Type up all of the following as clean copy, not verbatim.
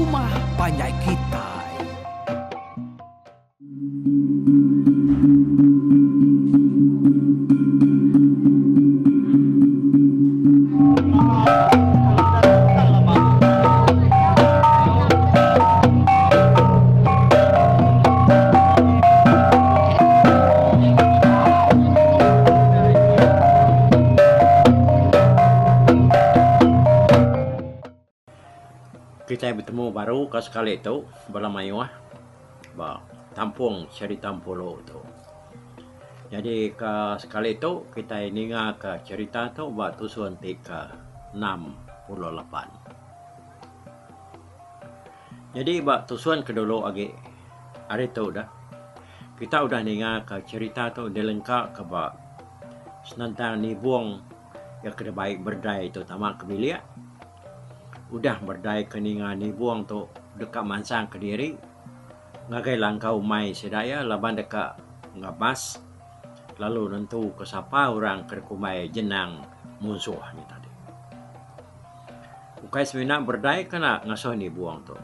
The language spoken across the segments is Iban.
rumah panjai kitai. Kitai betemu baru ka sekali tu bala mayuh ba tampung cherita Empulu tu. Nyadi ka sekali tu kitai ninga ka cherita tu ba tusun ti ke 68. Nyadi ba tusun ke dulu agi ari tu dah kita udah ninga ka cherita tu dilengka ka ba senentang nibung iya ke dibai berdai tu tama ke bilik. Udah berdai ke ninga nibung tu deka mansang kediri ngagai langkau umai sida iya laban deka ngabas lalu nentu ke sapa orang ke dikumbai jenang munsuh nya tadi. Ukai semina berdai ke enda ngasuh nibung tu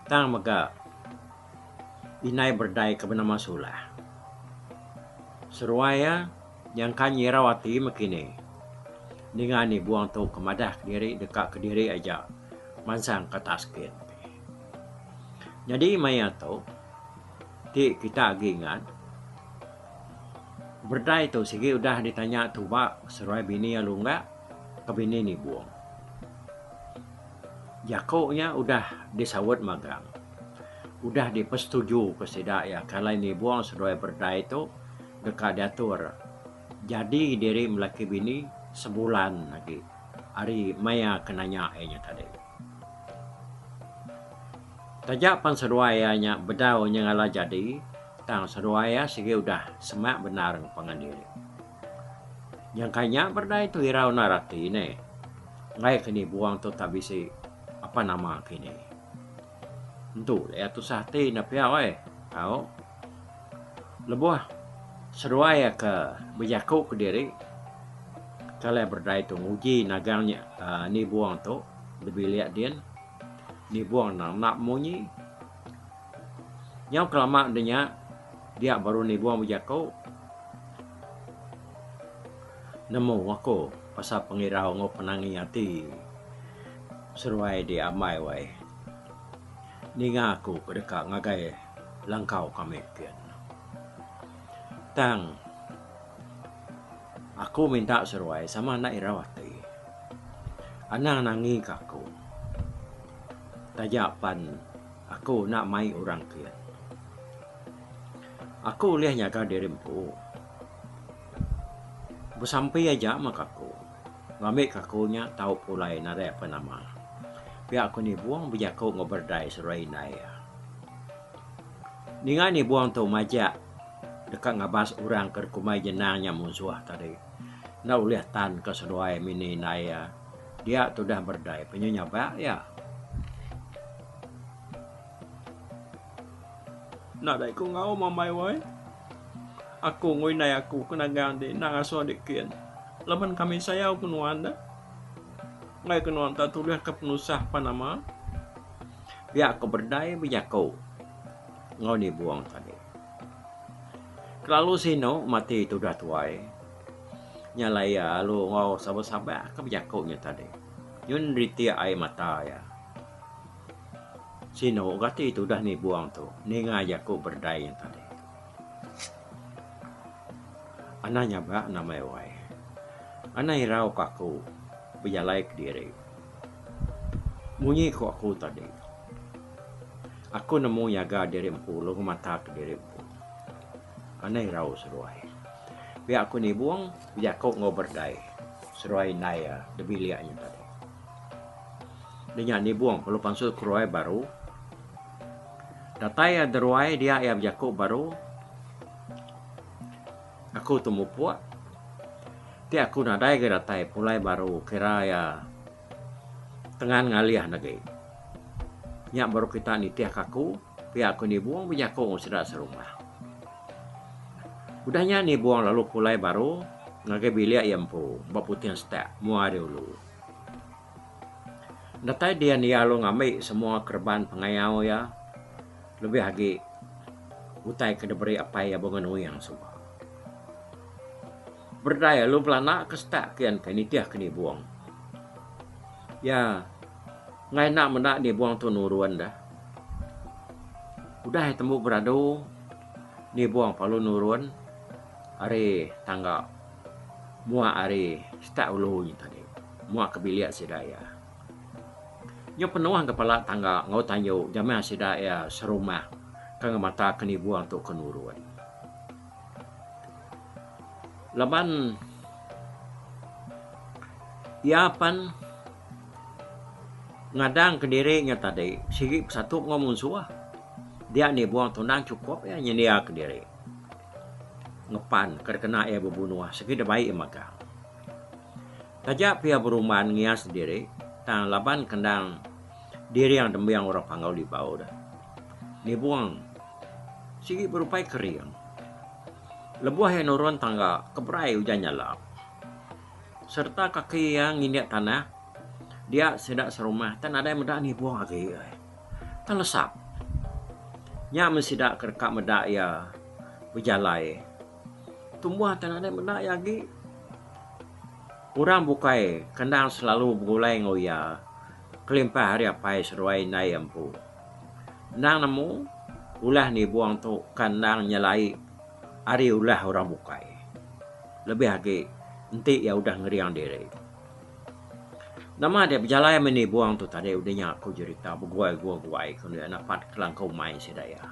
tang mega indai berdai ke benama Sulah. Seruai iya. Nyangka nyirau ati meh kini. Ninga ni buang tu ke madah kediri deka kediri aja mansang ke atas kin. Nyadi maya tu ti kita agi ingat berdai tu sigi udah ditanya tuba seruai bini iya lunggak ke bini nibung. Jaku nya udah disaut magang. Udah dipesetuju ke sida iya ke alai nibung seduai berdai tu. Deka diatur jadi diri melaki bini sebulan agi ari maya ke nanya iya nya tadi. Taja pan seduai iya nya bedau nyengala jadi tang seduai iya sigi udah semak bendar enggau pangan diri. Nyangka nya berdai tu irau enda rati neh. Enggai ke nibung tu tak bisi apa nama kini. Entu iya tusah ati enda pia weh. Au. Lebuh seduai iya ke bejaku kediri ke alai berdai tu nguji nagang nya uhh nibung tu da bilik din. Nibung enda enda munyi. Nyau kelama da nya dia baru nibung bejaku nemu aku pasal pengirau enggau penangi ati seduai di ambai weh. Ninga aku ke deka ngagai langkau kami kin. Tang aku minta seruai sama enda irau ati. Anang nangi ka aku. Taja pan aku enda mai orang kin. Aku ulih nyaga diri empu. Besampi aja meh ka aku. Ngambi ka aku nya tau pulai nadai apai nama. Pia ku Nibung bejaku enggau Berdai seduai indai iya. Ninga Nibung tu majak deka ngabas orang ke dikumbai jenang nya munsuh tadi enda ulih tan ka seduai mini indai iya dia tudah Berdai penyu nyabak iya. Nadai ku enggau mambai wai. Aku enggau indai aku ke nagang ti enda ngasuh dik kin. Laban kami sayau ke nuan deh. Enggai ke nuan tak tulih ke penusah pan nama. Pia ko berdai bejaku enggau nibung tadi. Kelalu sinu mati tudah tuai. Nya alai iya lalu enggau sabak-sabak ke bejaku nya tadi. Nyun ritik ai mata iya. Sinu ga ati tudah nibung tu ninga jaku berdai nya tadi. Anang nyabak nama iya wai. Anang irau ka aku bejalai kediri. Munyi ku aku tadi. Aku nemu nyaga diri empu lalu ngemata kediri empu. Anang irau seduai. Pia ku nibung bejaku enggau berdai seduai indai iya da bilik nya tadi. Nya nya nibung perlu pansut keruai baru. Datai iya deruai dia iya bejaku baru aku tu mupuk ti aku nadai ga datai pulai baru kira iya tengan ngalih ne agi. Nya baru kita nitih ka aku pia ku nibung bejaku enggau sida serumah. Udah nya nibung lalu pulai baru ngagai bilik iya empu ba puting setak mua ari ulu. Datai dian iya lalu ngambi semua kereban pengayau iya lebih agi utai ke diberi apai iya Bunga Nuing suba. Berdai lalu belanda ke setak kian ke nitih ke nibung. Iya enggai enda meda nibung tu nurun deh. Udah iya tembu beradu nibung lalu nurun ari tangga muak ari setak ulu nya tadi muak ke bilik sida iya. Nyau penuh ga pala tangga enggau tanju jamah sida iya serumah ke ngemata ke nibung tu ke nurun. Laban iya pan ngadang kediri nya tadi sigi besatup enggau munsuh dia nibung tu endang chukup iya nyendia kediri. Ngepan ke dikena iya bebunuh sigi dibai iya magang. Taja pia berumban ngias diri tang laban ke endang diring dembing orang Panggau Libau deh. Nibung sigi berupai kering. Lebuh iya nurun tangga keberai ujan nyalap. Sereta kaki iya ngindik tanah dia sida serumah tang nadai meda nibung agi. Tang lesap. Nya meh sida ke deka meda iya bejalai. Tumbuh tang nadai meda iya agi. Orang bukai ke endang selalu begulai enggau iya kelimpah ari apai seduai indai iya empu. Endang nemu ulah nibung tu ke endang nyelai ari ulah orang bukai. Lebih agi enti iya udah ngering diri. Nama deh bejalai meh nibung tu tadi udah nya ku jerita beguai-guai ku enda napat kelangkau umai sida iya.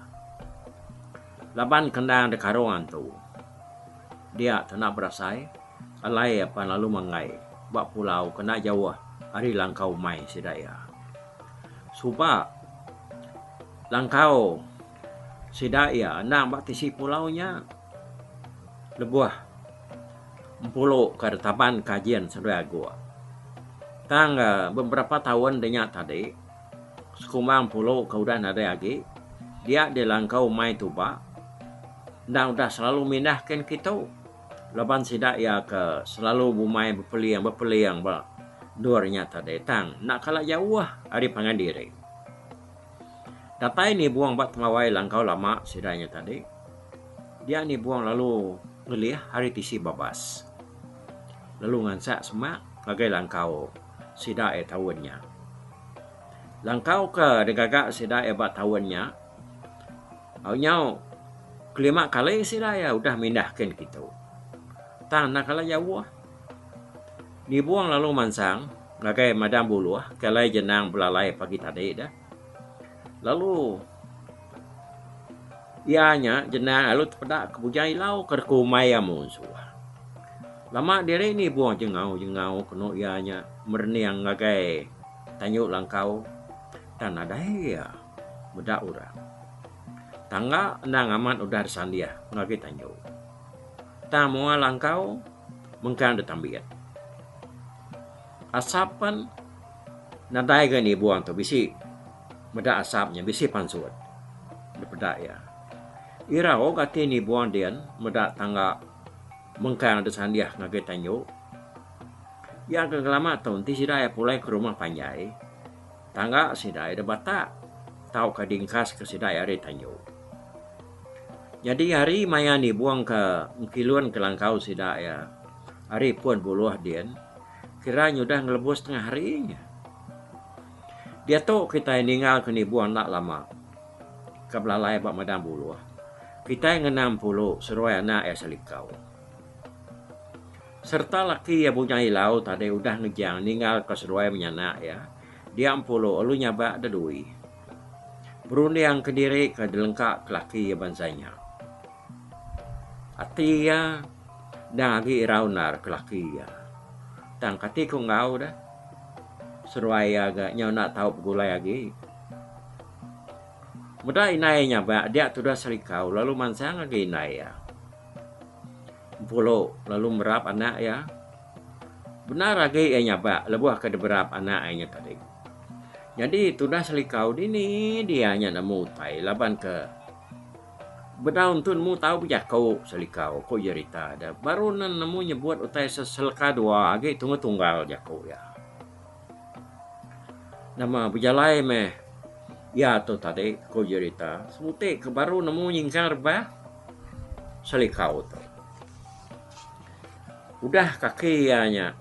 Laban ke endang deh karung antu. Dia tu enda berasai alai iya pan lalu manggai ba pulau ke enda jauh ari langkau umai sida iya. Suba langkau sida iya endang ba tisi pulau nya lebuh Empulu ke ditaban ke ajin seduai Aguk. Tang beberapa taun de nya tadi, sekumbang Empulu ke udah nadai agi, dia dilangkau umai tuba endang udah selalu mindah kin kitu laban sida iya ke selalu bumai bepeling bepeling ba endur nya tadi tang enda kala jauh ari pangan diri. Datai nibung ba tembawai langkau lama sida nya tadi, dia nibung lalu ngelih ari tisi babas lalu ngansak semak ngagai langkau sida iya taun nya. Langkau ke digaga sida iya ba taun nya au nyau kelima kali sida iya udah mindah kin kitu. Tang enda kala jauh. Nibung lalu mansang ngagai madang buluh ke alai jenang belalai pagi tadi deh. Lalu iya nya jenang lalu tepeda ke bujang ilau ke deka umai iya munsuh. Lama diri nibung jengau-jengau kenu iya nya merening ngagai tanju langkau tang nadai iya meda orang. Tangga endang amat udah disandih ngagai tanju. Tang mua langkau mengkang ditambit. Asap pen nadai ga nibung tu bisi meda asap nya bisi pansut dipeda iya. Irau ga ati nibung din meda tangga mengkang disandih ngagai tanju. Iya ke ngelama tu enti sida iya pulai ke rumah panjai tangga sida iya dibatak tauka diengkas ke sida iya ari tanju. Nyadi hari maya nibung ke engkilun ke langkau sida iya ari pun buluh din kira nyudah ngelebus tengah hari nya. Diatu kitai ninggal ke nibung enda lama ke belalai ba madang buluh. Kitai ngenang empulu seruai anak iya selikau. Sereta laki iya Bunyai Ilau tadi udah ngejang ninggal ke seduai menyanak iya dia empulu lalu nyabak dedui. Berunding kediri ke dilengka ke laki iya bansa nya. Ati iya endang agi irau endar ke laki iya. Tang kati ku enggau deh. Seduai iya ga nyau enda tau begulai agi. Meda indai iya nyabak dia tudah serikau lalu mansang agi indai iya. Empulu lalu merap anak iya. Bendar agi iya nyabak lebuh ke diberap anak iya nya tadi. Nyadi tudah selikau dini dia nya nemu utai laban ke bedau entu nemu tau bejaku selikau ku jerita da baru ne nemu nyebut utai seseleka dua agi tunggal tunggal jaku iya. Nama bejalai meh iya tu tadi ku jerita semuti ke baru nemu nyingkang rebah selikau tu. Udah kaki iya nya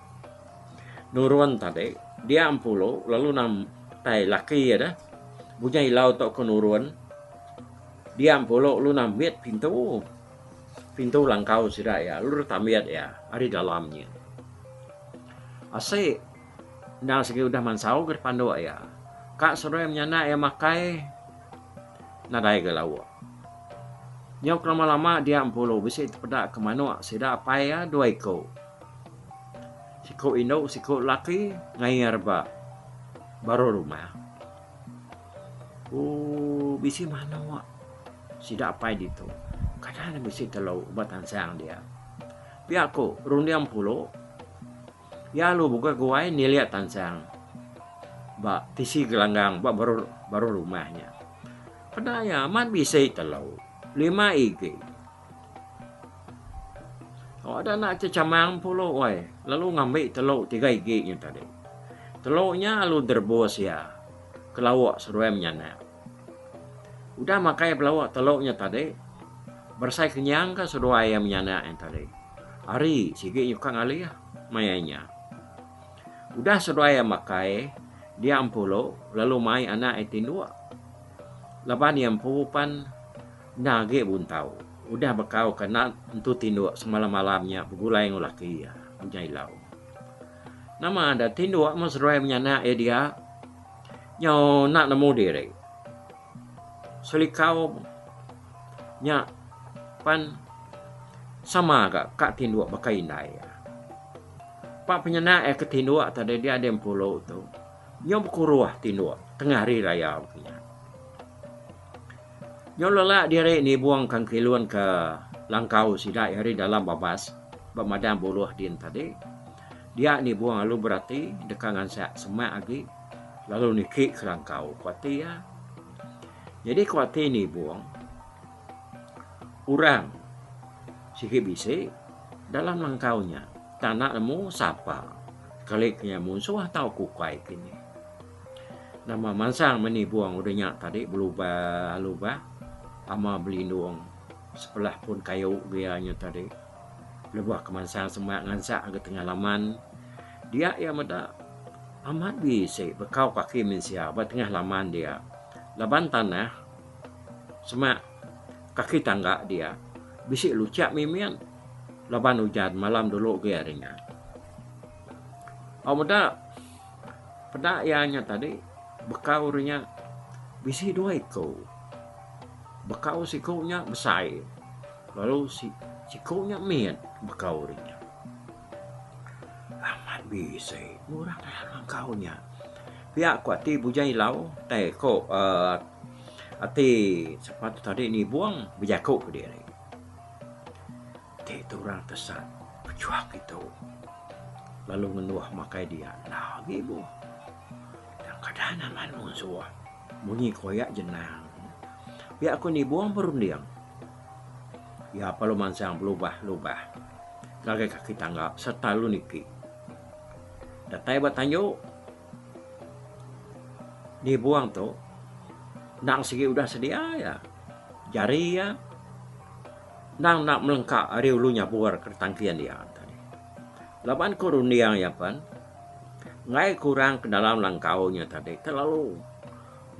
nurun tadi dia empulu lalu nam tai laki iya deh Bujang Ilau tu ke nurun dia empulu lalu nambit pintu. Pintu langkau sida iya lalu ditambit iya ari dalam nya. Asi Endang sigi udah mansau ke dipanduk iya. Ka seduai menyanak iya makai nadai ga lauk. Nyau kelama-lama dia empulu bisi tepeda ke manuk sida apai iya dua iku. Siku indu siku lelaki ngair ba baruh rumah. Ooh bisi manuk sida apai ditu. Kada ne bisi telu ba tansang dia. Pia ku runding empulu. Iya lalu bukai guai nilik tansang ba tisi gelanggang ba baruh baruh rumah nya. Peda iya amat bisi telu lima igi. Oh da enda chechamang pulo weh lalu ngambi telu tiga igi nya tadi. Telu nya lalu direbus iya ke lauk seduai menyanak. Udah makai belauk telu nya tadi berasai kenyang ka seduai iya menyanak nya tadi. Hari sigi nyuka ngalih maya nya. Udah seduai iya makai, dia empulu lalu mai anak iya tinduk. Laban iya empu pan enda agi buntau udah bekau ke enda entu tinduk semalam-malam nya begulai enggau laki iya, Bujang Ilau. Nama da tinduk meh seduai menyanak iya dia nyau enda nemu diri. Selikau nya pan sama ga ka tinduk baka indai iya. Pak penyenak iya ke tinduk tadi dia deh empulu tu nyau bekuruh tinduk tengah hari raya baka nya. Nyau lelak diri nibung ka engkilun ke langkau sida iya ari dalam babas ba madang buluh din tadi. Dia nibung lalu berati deka ngansak semak agi lalu niki ke langkau ku ati iya. Nyadi ku ati nibung orang sigi bisi dalam langkau nya tang enda nemu sapa sekali ke nya munsuh tauka ukai kini. Nama mansang meh nibung udah nya tadi belubah lubah ama belindung sebelah pun kayu gia nya tadi. Lebuh ke mansang semak ngansak ngagai tengah laman, dia iya meda amat bisi bekau kaki mensia ba tengah laman dia laban tanah semak kaki tangga dia bisi luchak mimit laban ujan malam dulu agi ari nya. Au meda peda iya nya tadi bekau ri nya bisi dua iku. Bekau siku nya besai. Lalu siku nya mit baka orang nya. Amat bisi orang dalam langkau nya. Pia ku ati Bujang Ilau tai ko uhh ati sapa tu tadi nibung bejaku kediri. Ti tu orang tesat pejuah kitu lalu ngenduh makai dia enda agi buh. Tang kada naman munsuh. Munyi koyak jenang. Pia ku nibung berunding. Iya perlu mansang belubah-lubah ngagai kaki tangga sereta lalu niki. Datai ba tanju nibung tu endang sigi udah sedia iya. Jari iya endang enda melengka ari ulu nyabur ke tangkin iya. Laban ku runding iya pen Enggai ke orang ke dalam langkau nya tadi kelalu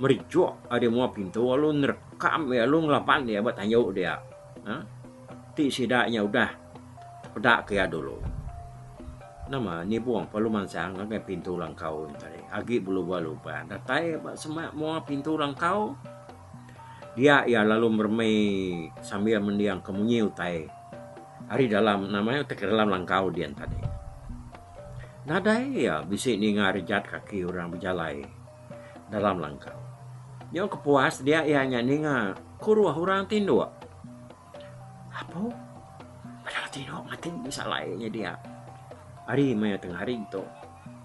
merijuk ari mua pintu lalu nerekam iya lalu ngelaban iya ba tanju dia uhh ti sida nya udah tepeda ke iya dulu. Nama nibung perlu mansang ngagai pintu langkau nya tadi agi belubah-lubah datai ba semak mua pintu langkau dia iya lalu meremi sambil mending ke munyi utai ari dalam nama utai ke dalam langkau din tadi. Nadai iya bisi ninga rejat kaki orang bejalai dalam langkau. Nyau kepuas dia iya nya ninga kuruh orang tinduk. Apu bala tinduk mati salai nya dia. Hari maya tengah hari tu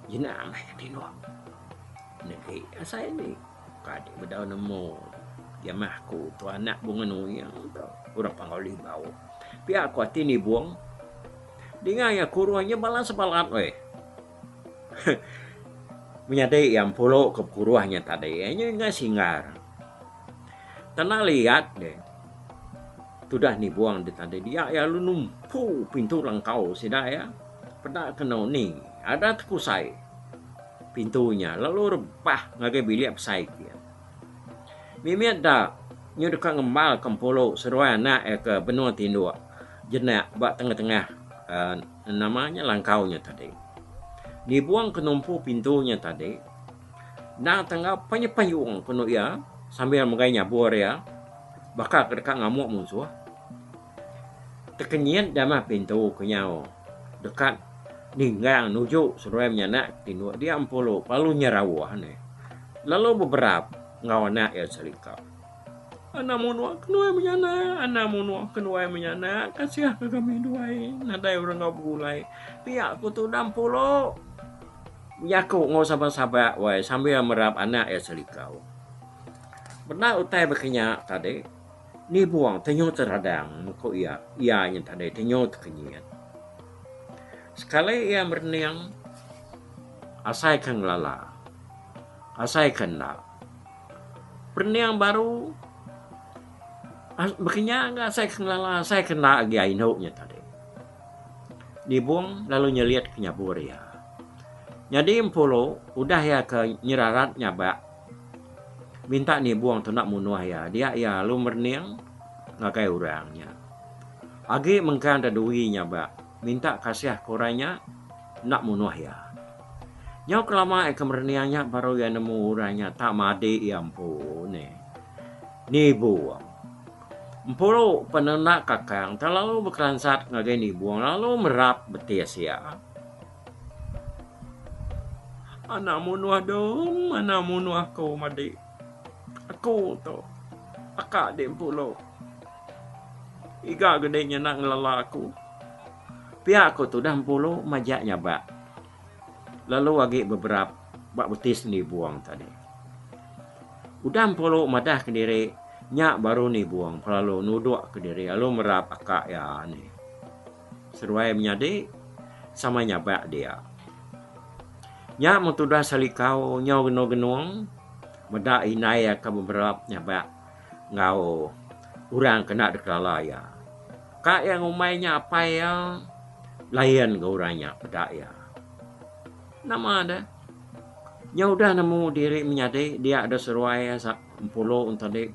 jina meh tinduk. Negi asai indi ka adi bedau nemu jamah aku tu anak Bunga Nuing tu orang Panggau Libau. Pia ku ati nibung. Dinga iya kuruh nya balat sebalat weh. Menyadi iya empulu ke bekuruh nya tadi iya nya enggai singgar. Tanda liat deh tudah nibung deh tadi dia iya lalu numpu pintu langkau sida iya peda ke enda undi ada tekusai pintu nya lalu rebah ngagai bilik besai kin. Mimit da nyu deka ngembal ke empulu seduai anak iya ke benung tinduk jenak ba tengah-tengah uhh nama nya langkau nya tadi. Nibung ke numpu pintu nya tadi endang tenggau payung-payung ku anu iya sambil megai nyabur iya baka ke deka ngamuk munsuh. Tekenyit jamah pintu ke nyau deka ninggang nuju seduai menyanak ke tinduk dia empulu lalu nyerauh ne lalu beberap enggau anak iya selika. Anang munuh kenuai menyanak, anang munuh kenuai menyanak kasih ke kami duai nadai orang enggau begulai. Pia ku tudah empulu bejaku enggau sabak-sabak wai sambil merap anak iya selikau. Benda utai baka nya tadi nibung tenyu teradang ku iya, iya nya tadi tenyu tekenyit. Sekali iya merening asai ke ngelala asai ke enda. Perening baru baka nya ga asai ke ngelala asai ke enda agi indu nya tadi. Nibung lalu nyelit ke nyabur iya. Nyadi empulu udah iya ke nyerarat nyabak minta nibung tuna munuh iya dia iya lalu merening ngagai orang nya. Agi mengkang dedui nyabak minta kasih ke orang nya enda munuh iya. Nyau kelama iya ke merening nya baru iya nemu orang nya tak madi iya empu nih. Nibung. Empuru penenda kakang telalu bekeransat ngagai Nibung lalu merap betis iya. Anang munuh dong, anang munuh aku madi. Aku tu aka di empuru. Iga gede nya enda ngelala aku. Pia ku tudah empulu majak nyabak lalu agi beberap ba betis nibung tadi. Udah empulu madah kediri nya baru nibung lalu nuduk kediri lalu merap aka iya nih. Seduai menyadi sama nyabak dia. Nya meh tudah Salikau nyau genung-genung meda indai iya ke beberap nyabak enggau orang ke enda dikelala iya. Ka iya ngumbai nya apai iya lain ga orang nya peda iya. Nama deh nya udah nemu diri menyadi dia deh seduai iya empulu tadi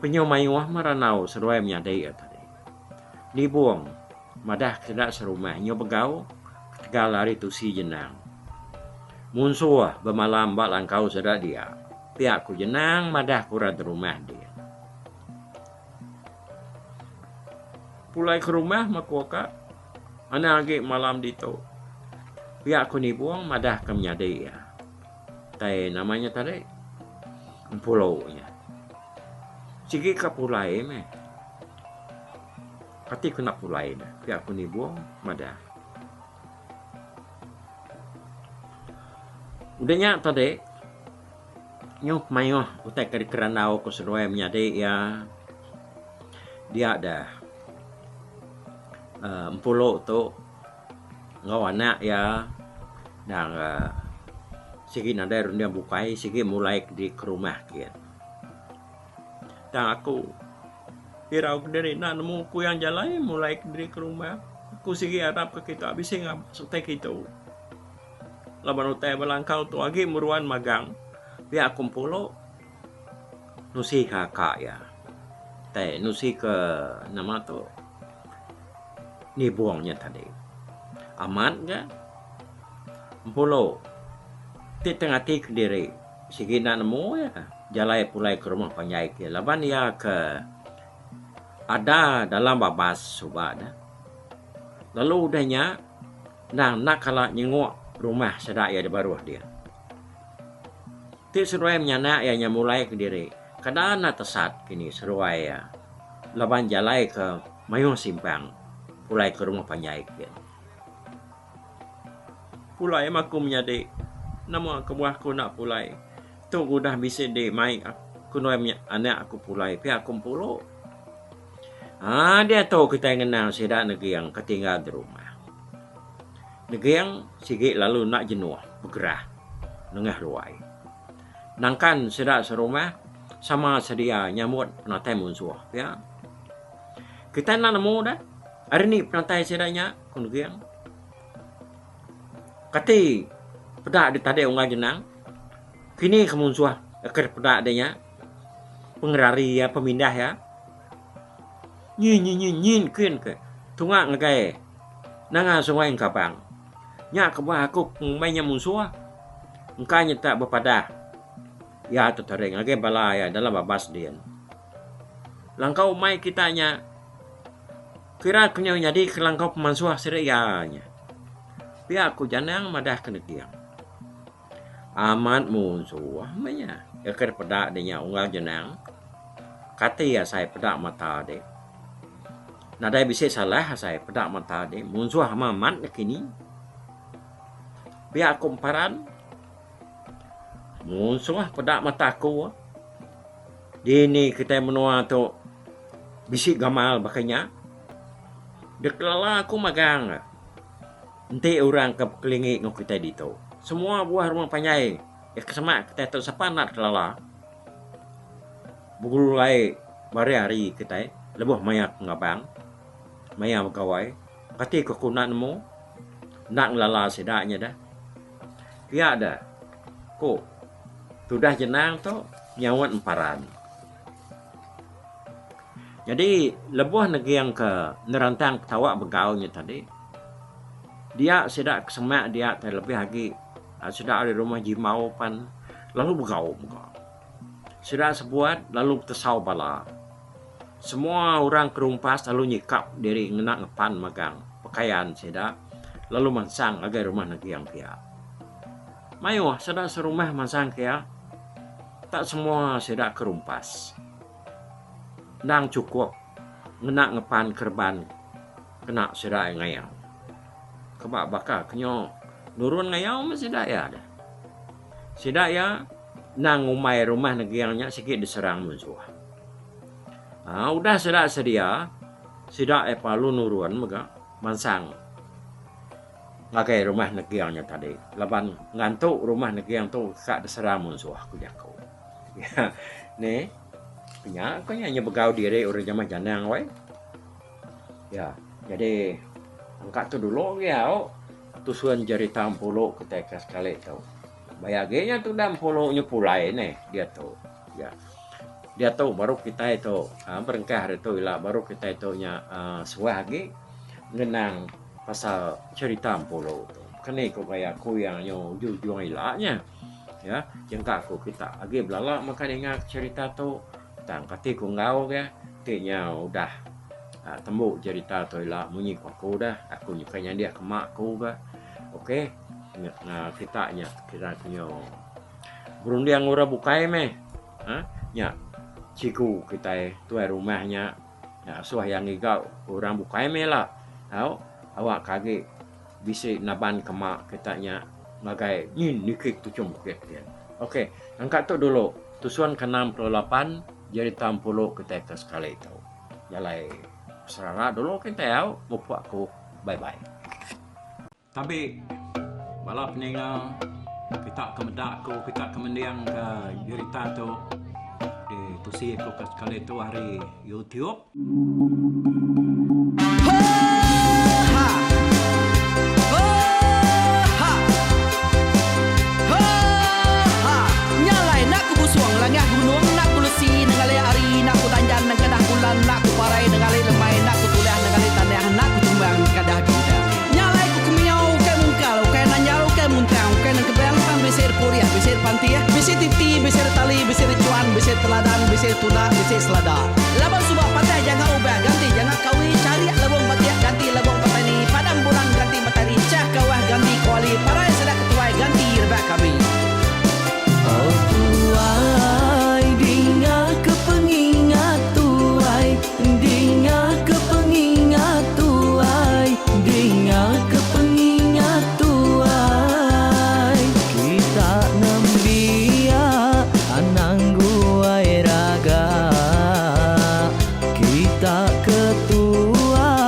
penyu mayuh meh randau seduai menyadi iya tadi. Nibung madah ke sida serumah nyu begau ketegal ari tusi jenang. Munsuh bemalam ba langkau sida dia pia ku jenang madah ke orang rumah dia. Pulai ke rumah meh ku aka anang agi malam ditu. Pia ku Nibung madah ke menyadi iya. Tai nama nya tadi empulo nya. Sigi ka pulai meh. Kati ku enda pulai ne pia ku Nibung madah. Udah nya tadi nyuh mayuh utai ke dikerandau ku seduai menyadi iya dia deh uhh empulu tu enggau anak iya dang sigi nadai runding bukai sigi mulai ke rumah kin. Tang aku irau kediri enda nemu kuyang jalai mulai kediri ke rumah. Aku sigi arap ke kita bisi ngabas utai kitu. Laban utai ba langkau tu agi meruan magang pia aku empulu nusi ke aka iya. Tai nusi ke nama tu nibung nya tadi. Amat ga empulu ti tengati kediri sigi enda nemu iya. Jalai pulai ke rumah panjai ke laban iya ke ada dalam babas suba ne. Lalu udah nya endang enda kala nyenguk rumah sida iya da baruh dia. Ti seduai menyanak iya nya mulai kediri kada enda tesat kini seduai iya laban jalai ke mayuh simpang pulai ke rumah panjai ke. Pulai meh aku menyadi nama kebuah aku enda pulai. Tu udah bisi di mai aku nuai anak aku pulai pia aku empulu. Haa diatu kitai ngenang sida neging ke tinggal di rumah. Neging sigi lalu enda jenuh begerah. nengah ruai. Nangkan sida serumah sama sedia nyambut penatai munsuh pia. Kitai enda nemu deh ari ni penatai sida nya, ku Neging. Kati peda deh tadi unggal jenang kini ke munsuh ke peda deh nya pengerari iya pemindah iya. Nyin nyin nyin nyin kin ke tunga ngagai nanga sungai Engkabang. Nya kebuah aku ngumbai nya munsuh engka nyeta bepadah iya tetering ngagai bala iya dalam babas din. Langkau umai kita nya kira ke nyau nyadi ke langkau pemansuh sida iya nya. Pia ku Janang madah ke Neging. Amat munsuh meh nya iya ke peda deh nya unggal Janang. Kati asai peda mata deh. Nadai bisi salah asai peda mata deh munsuh amat amat ne kini. Pia ku Emparan. Munsuh peda mata aku. Dini kitai menua tu bisi gamal baka nya. Dikelala aku magang enti orang ke bekelingi enggau kitai ditu. Semua buah rumah panjai ke semak kitai tu sapa enda dikelala. Begulai bari hari kitai lebuh maya ke ngabang, maya begawai. Kati ku aku enda nemu, enda ngelala sida nya deh. Pia deh, ku tudah jenang tu nyaut emparan. Nyadi lebuh neging ke nerantang ketawa begau nya tadi, dia sida ke semak dia tai lebih agi sida ari rumah Jimbau pan lalu begau mega. Sida sebuat lalu betesau bala. Semua orang ke rumpas lalu nyikap diri ngena ngepan magang pekayan sida lalu mansang ngagai rumah Neging pia. Mayuh sida serumah mansang kia tak semua sida ke rumpas. Endang chukup ngena ngepan kereban kena sida iya ngayau. Keba baka ke nyo nurun ngayau meh sida iya deh. Sida iya endang ngumbai rumah Neging nya sigi diserang munsuh. Aa udah sida sedia, sida iya parlu nurun mega mansang ngagai rumah Neging nya tadi laban ngantu rumah Neging tu ka diserang munsuh ku jaku. Neh nya ku nya begau diri orang jamah janang weh. Ya jadi angka tu dulu agi au tusun jerita empulu kitai ke sekali tu. Bai agi nya tudah empulu nya pulai neh diatu. Ya. Diatu baru kitai tu aaa berengkah ari tu ila baru kitai tu nya aaa suah agi ngenang pasal cherita empulu tu. Keni ku gaya ku iya nyu ujung ujung ila nya. Ya jengka ku kita agi belala meka ninga cherita tu tang kati ku enggau ga ti nya udah aaa tembu cherita tu ila munyi ku aku dah aku nyukai nyandih ke mak ku ga. Okey aaa kita nya kira ku nyu. Berunding orang bukai meh uhh nya cikgu kitai tuai rumah nya asuh iya ngiga orang bukai meh ila tau awak ke agi bisi naban ke ma kita nya ngagai nyin niki tuchum bukit gin. Ok angka tu dulu tusun ke 68 jerita empulu kitai ke sekali tu. Jalai serara dulu kitai au mupuk aku bye bye. Tabi bala peninga kita ke meda aku kita ke mending ka jerita tu ditusi aku ke sekali tu ari YouTube. Bisi pantih, bisi titi, bisi tali, bisi cuan, bisi teladan, bisi tuna, bisi selada. Laban suba patah janga ubah ganti janga kawi, charik lebung batik ganti lebung petani, padam bulan ganti matahari, chah kawah ganti kuali, parai sida ketuai ganti rebak kami. Oh tuai dinga ke pengingat tuai Dinga ke pengingat tuai Dinga ke pengingat tuai Kita nembiak anang guai raga Kita ke tuai.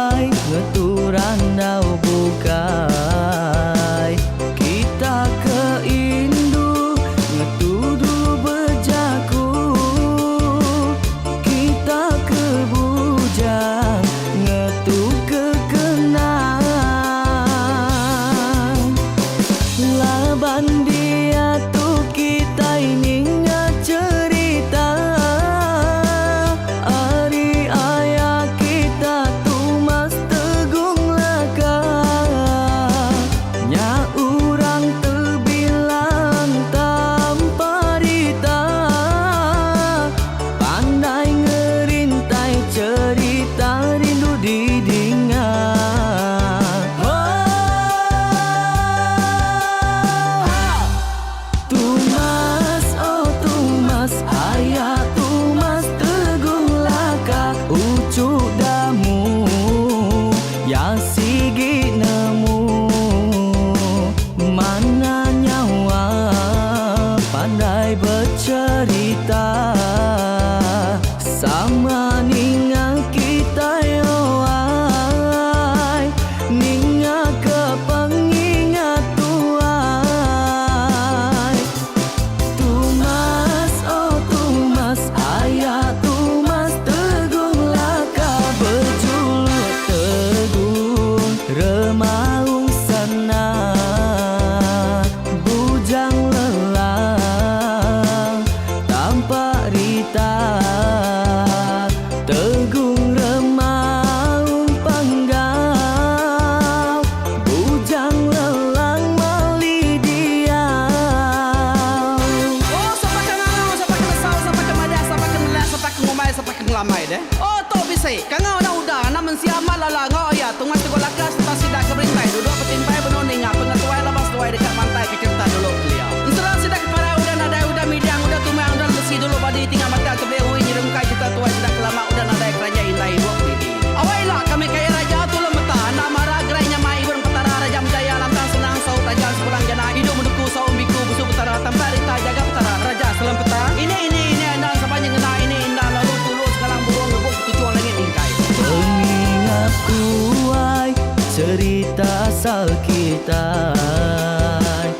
kitai.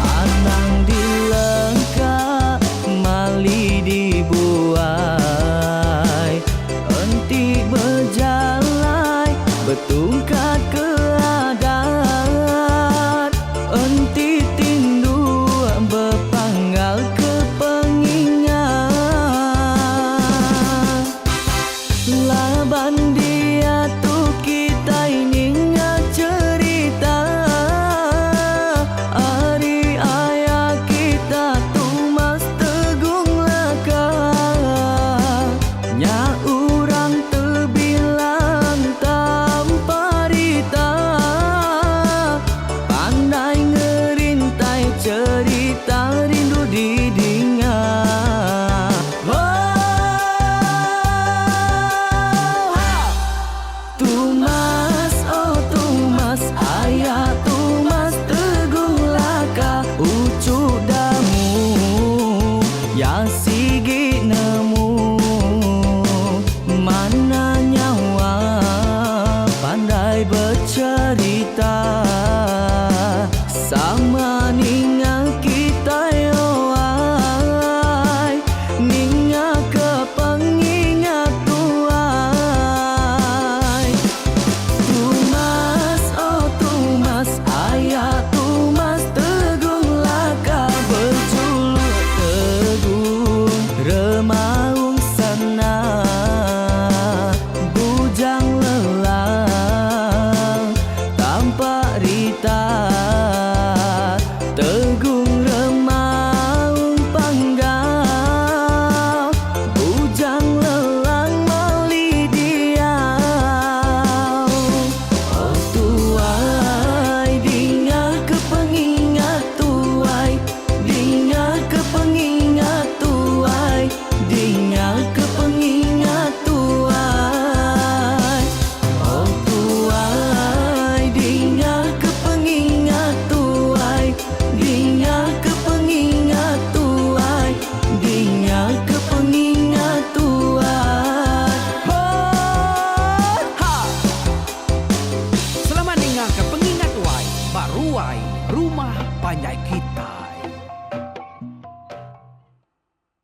Anang dilengka mali dibuai. Enti bejalai betungkat ke adat. Enti tindu bepanggal ke pengingat. Laban diatu kitai ninga cherita ari aya kita Tumas Tegung Laka. Nya urang tebilang tanpa rita pandai ngerintai cherita rindu didinga. Tumas, oh Tumas, aya Tumas Teguh Laka uchu damu ya sigi nemu mana nyawa pandai becherita sama ninga kitai oai ninga ke pengingat tuai. Tumas, oh Tumas, aya Tumas Teguh Laka bejuluk Teguh Remaung Sana Bujang Lelang Tampak Rita Tegung Remaung Panggau Bujang Lelang Mali Diau. Oh tuai dinga ke pengingat tuai dinga ke pengingat tuai dinga ke pengingat tuai. Oh tuai dinga ke pengingat tuai dinga ke pengingat tuai dinga ke pengingat tuai. Ho ha! Selamat ninga ke pengingat tuai ba ruai rumah panjai kita.